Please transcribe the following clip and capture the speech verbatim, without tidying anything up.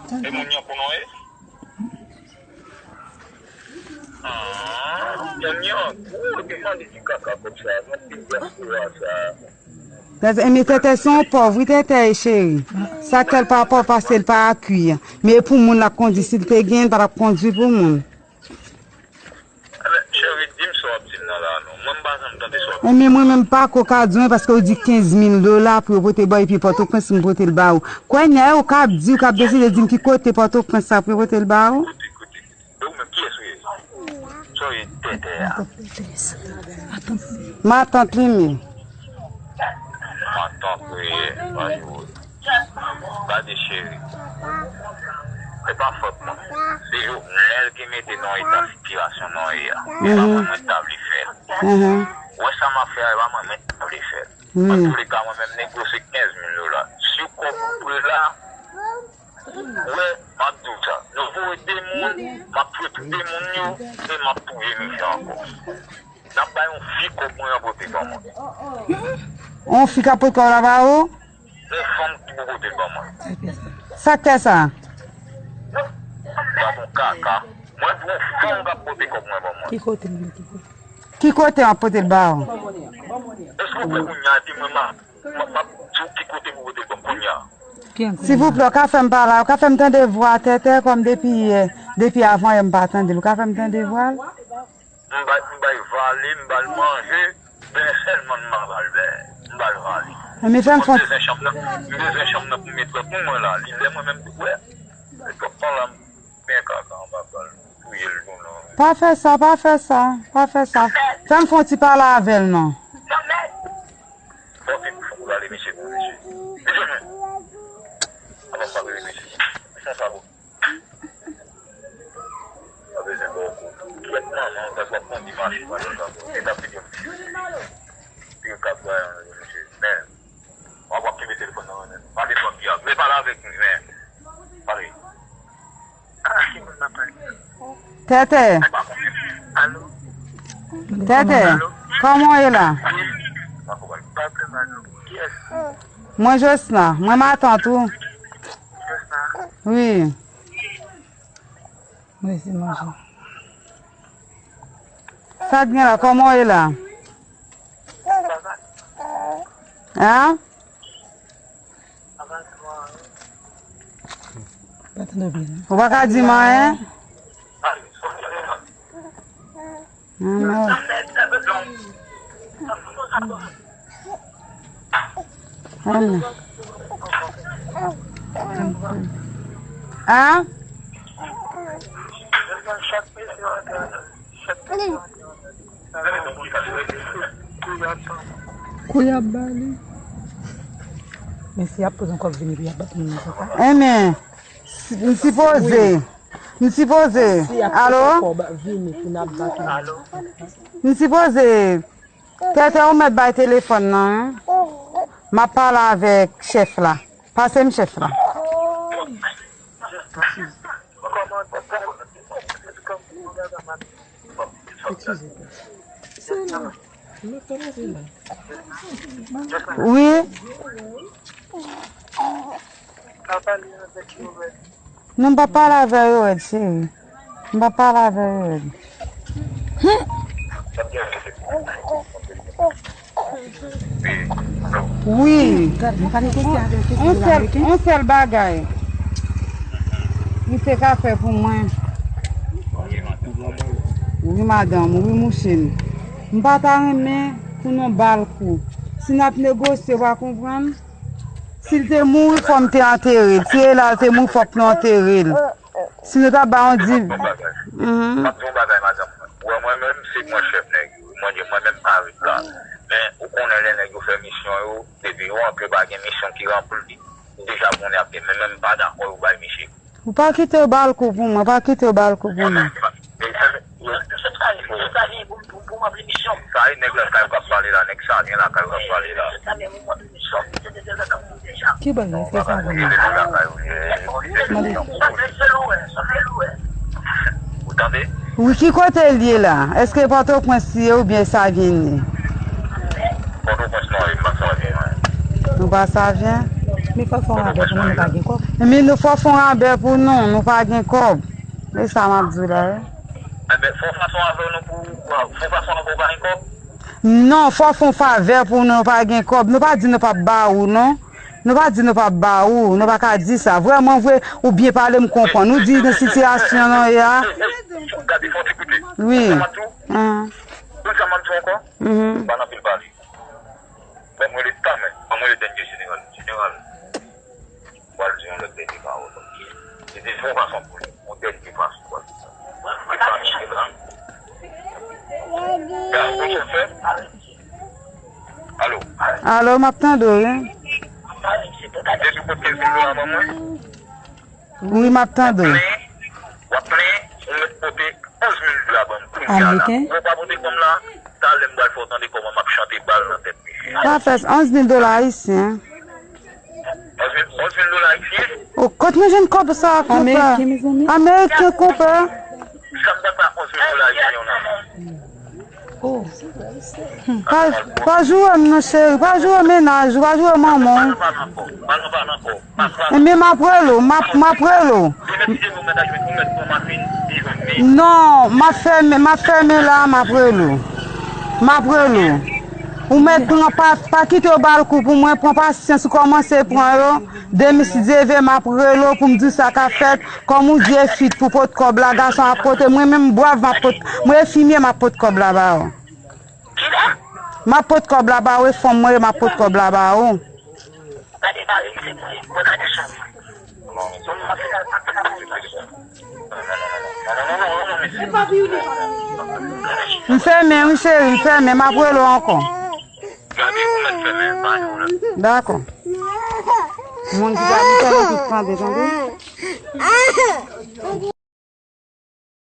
E moun Yankou non ye? Ah, moun Yankou, ou te mande ti kaka kòb sa, nan peyi dyaspora sa. Tètè, men Tètè se yon pòv, wi, Tètè e cheri. Sa k fè l pa pòv, paske l pa akwi. Men e pou moun l ap kondwi, si l te gen, l pa t ap kondwi pou moun. Enben, cheri, di m sa w ap di m nan la, non. Mwen, m pa janm tande sa w ap di. Enben, mwen menm, m pa ko ka di w, paske w di kenz mil dola pou yo pote ba w, epi Pòtoprens, m pote l ba ou. Kounye a, ou k ap di, ou k ap deside di m ki kote Pòtoprens sa pou yo pote l ba ou. Kote, kote, kote. E ou menm, kiyès ou ye? Sa w ye Tètè a? Matant li menm. Matant ou ye, anjou. Gade cheri. Se pa fòt mwen. Se Jovenel ki mete nou nan eta sitiyasyon nou ye a. E pa mwen, mwen ta vle fè l. Ou wè sa m ap fè a, e pa mwen, mwen ta vle fè l. Antouleka, mwen menm negosye kenz mil dola. Si kòb ou pre la, ou wè, m ap di w sa. Nou voye de moun, m ap fouye tout de moun yo, e m ap touye misye ankò. N ap bay yon fi kòb mwen an pote ban mwen. Yon fi k ap pote kòb la ba ou? Yon fanm ki pou pote l ban mwen. Sa k fè sa? Gad yon kaka. Mwen di yon fanm k ap pote kòb mwen ban mwen. Ki kote l ye? Ki kote? Ki kote m ap pote l ba ou? Èske w kwè kounye a epi mwen m ap, m ap, m ap di w ki kote pou pote l ban m kounye a? Silvouplè, ou ka fè m pale, ou ka fè m tande vwa Tètè kòm depi yè, depi avan yè m pa tande l. Ou ka fè m tande vwa l? M bay, m bay vale, m ba l manje, bè sèlman m pa ba l bè. M ba l vale. Men fè m fon. M bezwen chanm nan, m bezwen chanm nan pou m met lòt pou mwen la. Li lè mwen menm tou wè. E kòb pa la, m gen kaka anba bal. Touye l tou non. Pa fè sa, pa fè sa, pa fè sa. Fè m fè yon ti pale avè l non. Fò ke fò pou rale mesye pou mesye. Mesye men. Alò pa rele mesye. Mesye sa bon. Pa bezwen ba w kou. Kiyès manman w ta pran di mache pa nan sa bon. Se ta pede yon ti. Pi yo ka ba yon mesye. Men. W ap, w ap kenbe telefòn nan men. Pa desann pi a. Men pale avèk mwen, men. Pale. A ki moun m ap pale? Tètè. Alo? Tètè, alo? Kòman w ye la? Wi. Pa fè mal non. Kiyès? Mwen Josna, mwen matant ou. Josna? Wi. Mwen se manje. Sa k gen la, kòman w ye la? An? Pa tande w byen non. Ou pa ka di m anyen? An non. An non. An? Kou y ap ba li. Men si y ap poze yon kòb vini pou y ap bat moun nan konsa. Enben, si, m sipoze, m sipoze, alo? Si y ap poze yon kòb vini pou n ap bat moun nan konsa. M sipoze, Tètè ou mèt bay telefòn nan, wi. M ap pale avèk chèf la. Pase m chèf la. Eskize. Se la. Mwen komanse la. Wi. Non, m pa pale avè yo rèd, cheri. M pa pale avè yo rèd. Wi. Yon sèl, yon sèl bagay. Misye ka fè pou mwen. Wi, madanm, wi, mouche m. M pa ta renmen pou nou ba l kou. Si n ap negosye, w a konprann? Si l te mouri, fò m te antere l. Si e la l te mouri, fòk nou antere l. Si nou ta ba yon di... M ap di yon bagay. Mhm. M ap di yon bagay, madanm mwen. Ou wè mwen menm, se mwen chèf nèg yo. Mwen di, mwen menm pa ret la. Men, ou konnen lè nèg yo fè misyon yo, depi yo antre pa gen misyon ki ranpli, ou deja konnen ap gen. Men, men m pa dakò yo bay misye. Ou pa kite yo ba l kou pou mwen, pa kite yo ba l kou pou mwen. Sa e nèg lakay ou k ap pale la, nèg Savyen lakay ou k ap pale la. Ki bagay, èske Savyen? Mande. Ou tande? Wi, ki kote l ye la? Èske Pòtoprens li ye oubyen Savyen li ye? Pòtoprens non, li pa Savyen, non. Nou pa Savyen? Men fò fò avè nou, nou pa gen kòb. Men nou fò fè yon rabè pou nou, nou pa gen kòb. E sa m ap di w la, wi. Enben, fò fason avè nou pou, fò fason avè w pa gen kòb? Non, fò fè yon favè pou nou, nou pa gen kòb. Nou pa di nou p ap ba ou, non. Nou pa di nou p ap ba ou, nou pa ka di sa. Vrèman vre, ou byen pale, m konprann. Ou di nan sitiyasyon nou ye a. Gade, fò ti koute. Wi. Sa m ap di w? Konn sa m ap di w ankò? Mhm. Pa nan pil pale. Ban mwen le ta, men. Ban mwen le dènye jeneral. Jeneral. Pral di yon lòt dènye pawòl, ok? Se te yon fason pou li, yon dènye fason pou li. Li pa mete la. Gade, ou fè? Alo? Alo, m ap tande w, wi. Depi w pote kenz mil dola ban mwen. Wi, m ap tande w. W ap plenyen, w ap plenyen, ou mèt pote onz mil dola ban m kounye a la. Ameriken? Ou pa pote kòb la, talè m pral fè w tande kòman m ap chante bal nan tèt misye. Pa fè onz mil dola ayisyen. Onz mil, onz mil dola ayisyen? O, kot nou jwenn kòb sa a, konpè? Ameriken, mezanmi. Ameriken, konpè. Sa m pral fè onz mil dola ayisyen yo nan men. Oh. Pa, pa joure m non, cheri. Pa joure mennaj ou, pa joure manman w. Enben, m ap rele w, m ap, m ap rele w. Non, m ap fèmen, m ap fèmen la, m ap rele w. M ap rele w. Ou mèt pran, pa, pa kite yo ba l kou pou mwen, pran pasyans, ou kòmanse pran yo. Demen si Dye vle, m ap rele w pou m di w sa k ap fèt. Kòm ou di e fi pou pot kòb la, gason ap pote. Mwen menm, brav, m ap pot, mwen enfimye, m ap pot kòb la ba w. M ap pot kòb la ba w, e fanm mwen ye, m ap pot kòb la ba w. M fèmen, wi, cheri, m fèmen, m ap rele w ankò. Dakò. Moun ki ta m fèmen tout tande, tande.